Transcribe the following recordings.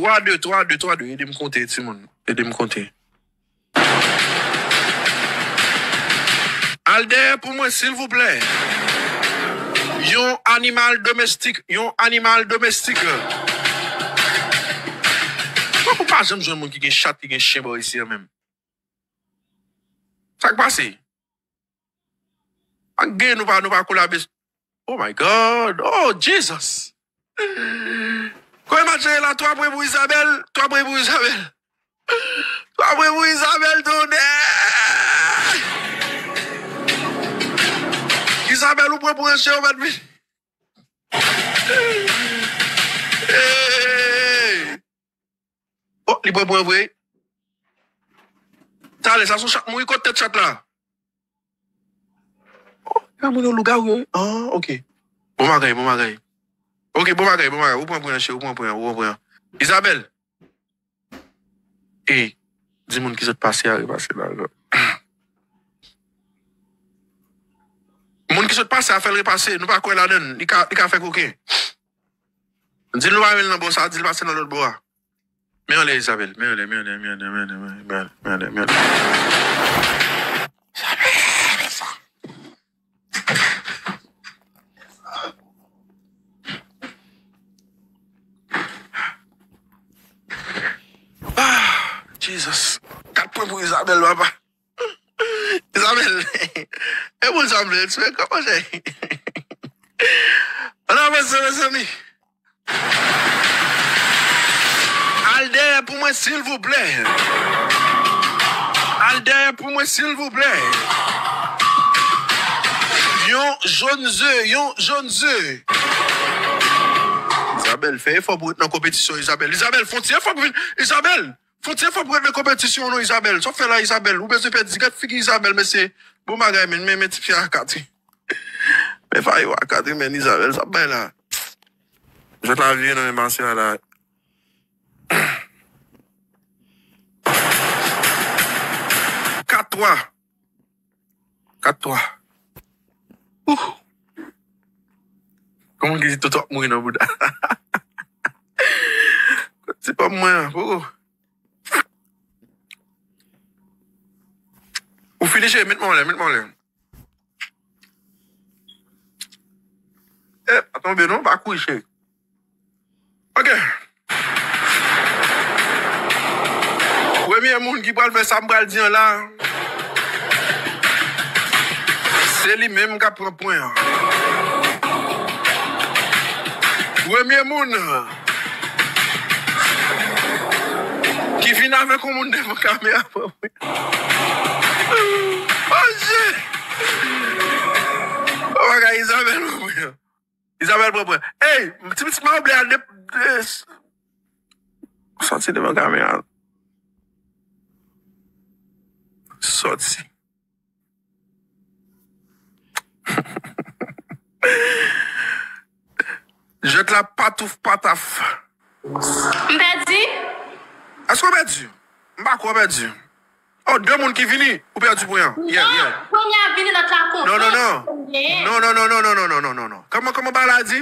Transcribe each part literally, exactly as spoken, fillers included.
Twa, de, twa, de, twa, de. Ede m konte, timoun. Ede m konte. Al dèyè pou mwen, silvouplè. Yon animal domestik, yon animal domestik. Pòkò w pa janm jwenn moun ki gen chat, ki gen chen bò isi an menm? Sa k pase? Ak gen nou pa, nou pa kolabe. Oh my God. Oh, Jesus. Kòman match la? Twa pwen pou Isabelle. Twa pwen pou Isabelle. Twa pwen pou Isabelle, tonnè. Isabelle, ou pran pou ranche, ou mèt vin. Hey! Oh, li pran pwen vre. Talè, sa se yon chat mouri, kot tèt chat la? Oh, li pa mouri, yon lougawou, wi. Ah, ok. Bon bagay, bon bagay. Ok, bon bagay, bon bagay. Ou pran pwen an, cheri, ou pran pwen an, ou pran pwen an. Isabelle. Ey, di moun ki sot pase a repase la. Moun ki sot pase a fè l repase, nou pa kwè ladann, li ka, li ka fè koken. Di l nou pa renmen l nan bò sa, di l pase nan lòt bò a. Men anlè Isabelle, men anlè, men anlè, men anlè, men anlè, men anlè, men anlè, men anlè. Isabelle, sa. Ah, Jesus. Kat pwen pou Isabelle, papa. Isabelle. E moun sa vle, ti kòman se? Ann avanse, mezanmi. Al dèyè pou mwen, silvouplè. Al dèyè pou mwen, silvouplè. Yon jòn ze, yon jòn ze. Isabelle, fè efò pou w ret nan konpetisyon, Isabelle. Isabelle, fè yon ti efò pou vin. Isabelle, fè yon ti efò pou ret nan konpetisyon, non, Isabelle. Sa w fè la, Isabelle? Ou bezwen pèdi. Gad figi Isabelle, mesye. Bon bagay, men, men, men ti fi a kat wi. Men Fayou a kat wi, men Isabelle, sa bay la. Jwèt la vire nan men Marcia la. Kat twa. Kat twa. Ouh. Kòman ki di Toto ap mouri nan bouda? Se pa mwen an, poko. Ou fini, cheri, met mwen anlè, met mwen anlè. Eh, pa tonbe non, pa kouri, cheri. Ok. Premye moun ki pral fè sa m pral di an la, se li menm k ap pran pwen an. Premye moun ki vin avèk yon moun devan kamera pran pwen an. Oh, shit! Oh, bagay, Isabelle pran pwen an. Isabelle pran pwen. Ey, ti pitit mawble a de, de, sòti devan kamera. Sòti. Jwèt la patouf pataf. M pèdi? Èske w pèdi? M pa kwè w pèdi. Oh, de moun ki vini, ou pèdi pwen an. Yeah, yeah. Non, premye a vini, lòt la kontan. Non, non, non. Non, non, non, non, non, non, non, non, non, non. Kòman, kòman bagay la di?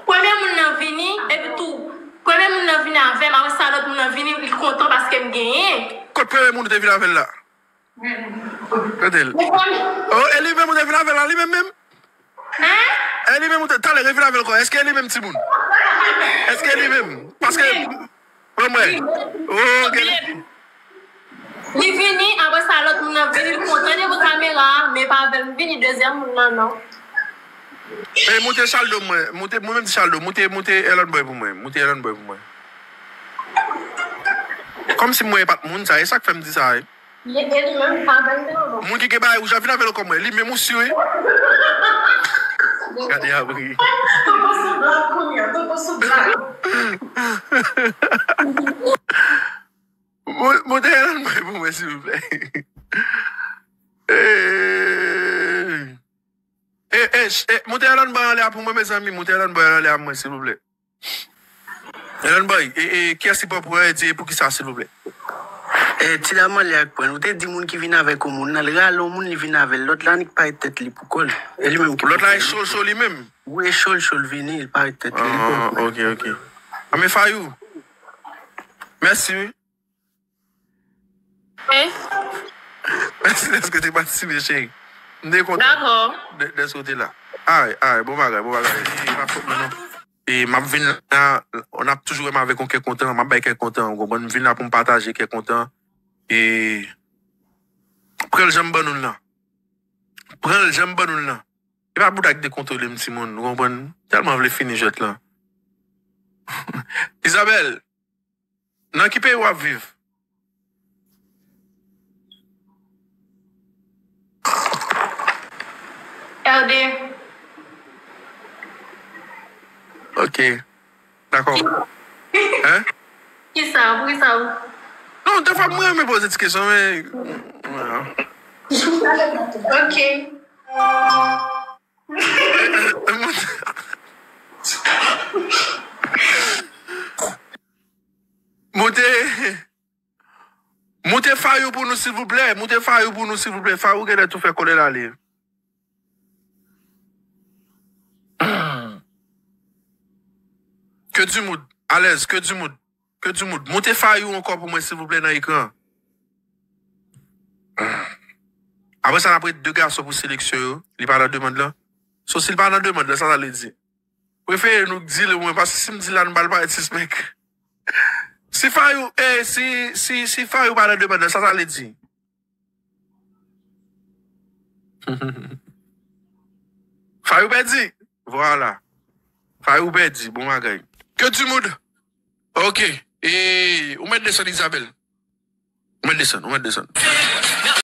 Premye moun nan vini, epi tou, premye moun nan vini avè m, apre sa lòt moun nan vini, li kontan paske m genyen. Kot premye moun ou te vin avè l la? Kote l? Oh, e li menm ou te vin avè l la, li menm menm? Hein? E li menm ou te, talè, revin avè l ankò. Èske e li menm timoun? Èske e li menm? Paske, wi, mwen. Oh, ok. Li vini, apre sa lòt moun nan vini, li kontan devan kamera a, men pa avè l vini dezyèm moun nan, non. Ey, moute Chaldo mwen, moute, mwen menm di Chaldo, moute, moute Elon Boy pou mwen, moute Elon Boy pou mwen. Kòmsi mwen e pa t moun sa, e sa k fè m di sa, wi. Li, e li menm pa avè l, non. Moun ki gen bagay wouj la, vin avè l ankò mwen, li menm ou si, wi. Gade abri. Tonton sou blak kounye a, tonton sou blak. Mo-, moute Elon Boy pou mwen, silvouplè. Eh, eh, eh, ch-, eh, moute Elon Boy anlè a pou mwen, mezanmi. Moute Elon Boy anlè a pou mwen, silvouplè. Elon Boy, eh, eh, kiyès ki pran pwen an e di e poukisa, silvouplè? Eh, ti dam anlè a k pran l. Ou te di moun ki vin avèk yon moun nan, l rale yon moun, li vin avè l. Lòt la annik parèt tèt li pou kò l. E li menm ki pran pwen an. Lòt la e cho l cho li menm. Wi, e cho l cho l vini, li parèt tèt li, li pran pwen an. Ah, ok, ok. Ah, men Fayou. Mèsi, wi. Wi. Mèsi dèske te patisipe, cheri. M te kontan Dakò. de- dèske w te la. Ay, ay, bon bagay, bon bagay. E pa fòt mwen, non. E m ap vin la, n ap toujou wè m avèk yon kè kontan, m ap bay kè kontan, ou konprann? M vin la pou m pataje kè kontan. E pran l jan m ban nou l lan. Pran l jan m ban nou l lan. E pa bouda ki dekontwole m, timoun, ou konprann? Tèlman vle fini jwèt lan. Isabelle, nan ki peyi w ap viv? R D. Ok. Dakò. Hein? Kisa? Poukisa? Non, defwa mwen renmen poze ti kesyon, men. Ok. Moute. Moute Fayou pou nou, silvouplè. Moute Fayou pou nou, silvouplè. Fayou genlè tou fè kòlèt ale. Ke di moud. Alèz, ke di moud. Ke di moud. Moute Fayou ankò pou mwen, silvouplè, nan ekran. Apre sa, n ap ret de gason pou seleksyon yo. Li pa nan demann lan. So, si l pa nan demann lan, sa sa vle di? Prefere nou di l omwen, paske si m di l la, nou pral parèt sispèk. Si Fayou, eh, si, si, si Fayou pa nan demann lan, sa sa vle di? Fayou pèdi. Vwala. Fayou pèdi. Bon bagay. Ke di moud. Ok. E, ou mèt desann, Isabelle. Ou mèt desann, ou mèt desann.